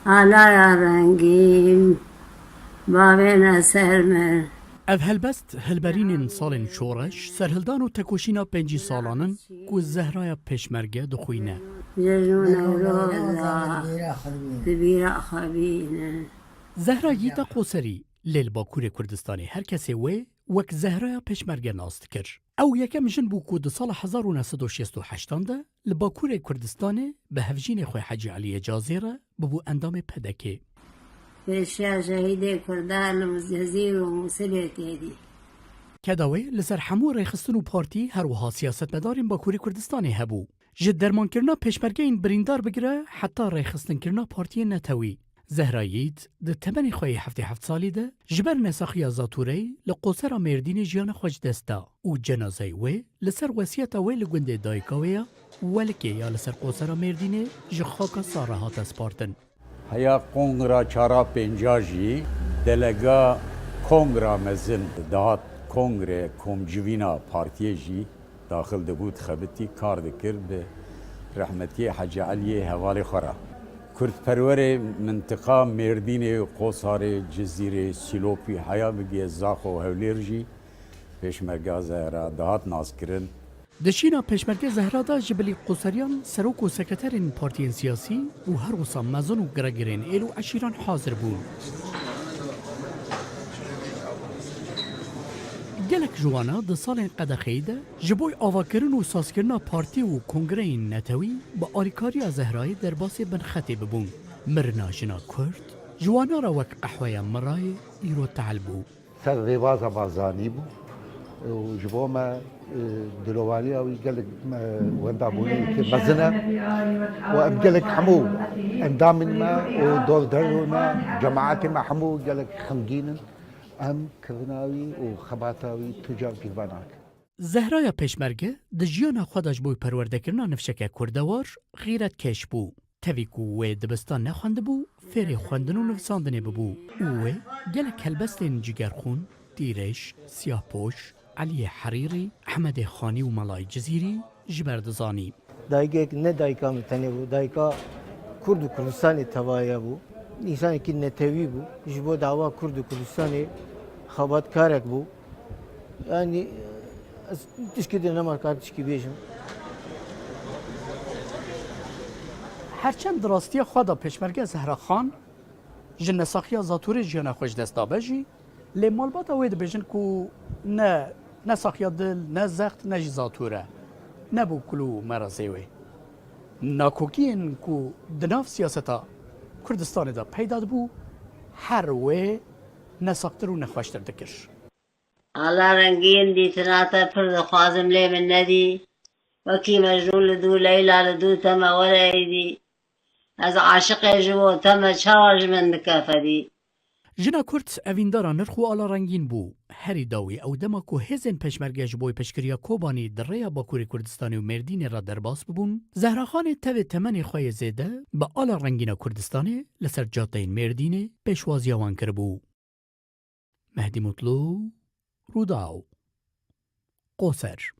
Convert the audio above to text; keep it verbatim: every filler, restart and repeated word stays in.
Alaya rengîn, bavêne ser min. Ev helbest hilberînên salên şoreş, serhildan û tekoşîna pêncî salan in ku Zehraya Pêşmerge dixwîne. Ji nû Newroza di bîra xwe bîne. Zehra Yiğit a Qoserî, lê li Bakurê Kurdistanê her kesê wê wek Zehraya Pêşmerge nas dikir. Ew yekem jin bû ku di sala hezar û neh sed û şêst û heştan de li Bakurê Kurdistanê bi hevjînê xwe Hecî Eliyê Cazê re bibû endamê P D K'ê. Pêşiya şehîdê Kurdan li Cezîr û Mûsilê tê dî. Keda wê li ser hemû rêxistin û partî, her wiha siyasetmedarên Bakurê Kurdistanê hebû. Ji dermankirina pêşmergeyên birîndar bigire heta rêxistinkirina partiyên netewî. Zehra Yiğit di temenê xwe yê heftê heft salî de ji ber nesaxiya zatûreyî li Qosera Mêrdînê jiyana xwe ji dest da û cenazeyê wê li ser wesiyeta wê li gundê dayika wê ya Welikê ya li ser Qosera Mêrdînê ji xaka sar re hate spartin. Heya kongra çara pênca jî delega kongra mezin dihat kongre komcivîna partiyê jî daxil dibû, dixebitî, kar dikir bi rehmetiyê Hecî Eliyê hevalê xwe re. Kurdperwerê mintiqa Mêrdînê, Qosarê, Cizîrê, Sîlopî heya bigê Zaxo û Hewlêr jî Pêşmerga Zehra dihat naskirin. Di şîna Pêşmerge Zehra de ji bilî Qoseriyan serok û sekreterên partiyên siyasî û her wisa mezin û giregirên êl û eşîran hazir bûn. Gelek ji wana di salên qedexeyî de ji bo avakirin û sazkirina partî û kongreyên netewî bi alîkariya Zehrayê derbasê binxetê bibûn. Mirina jina Kurd ji wana re wek qehweya mirayê îro tehil bû. Ser rêbaza Barzanî bû û ji bo me, e, dilovanîya wî gelek me wenda bûnê yekê mezin e û em gelek hemû endamên me û dorderû me, cemaetê me hemû gelek xemgîn in. Em kevina wî û xebata wî tu car bîr venakin. Zehraya Pêşmerge di jiyana xwe de ji bo perwerdekirina nifşeke kurdewar xîretkêş bû. Tevî ku wê dibistan nexwendibû, fêrê xwendin û nivîsandinê bibû û wê gelek helbestên Cigerxûn, Tîrêj, Siyahpoş, Eliyê Herîrî, Ehmedê Xanî û Melayê Cizîrî ji ber dizanî. Dayikek ne dayika min tenê bû, dayika Kurd û Kurdistanê tevaya bû. Însanekî netewî bû, ji bo dawa Kurd û Kurdistanê xebatkarek bû. Yanî ez tişkî din nema kar tişkî bêjim. Herçend di rastiya xwe de Pêşmerge Zehra Xan ji nesaxiya zatûrê jiyana xwe ji dest dabe jî, lê malbata wê dibêjin ku ne, ne saxiya dil, ne zext, ne jî zatûr e. Nebû kul û merezê wê. Nakokiyên ku di nav siyaseta Kurdistanê de peyda dibû, her wê nesaxtir û nexweştir dikir. Ala rengîn dîtina te pir dixwazim lê min nedî. Wekî Mecnûn li dû Leyla li dû te me were êdî. Ez aşiqê ji bo te me çawa ji min dike fedî. Jina Kurd evîndara nirx û ala rengîn bû. Herî dawî ew dema ku hêzên pêşmerge ji bo piştgiriya Kobanî di rêya Bakurê Kurdistanê û Mêrdînê re derbas bibûn, Zehra Xanê tevê temenê xwe yê zêde bi ala rengîna Kurdistanê li ser cadeyên Mêrdînê pêşwaziya wan kiribû. Mehdî Mutlu, Rûdaw, Qoser.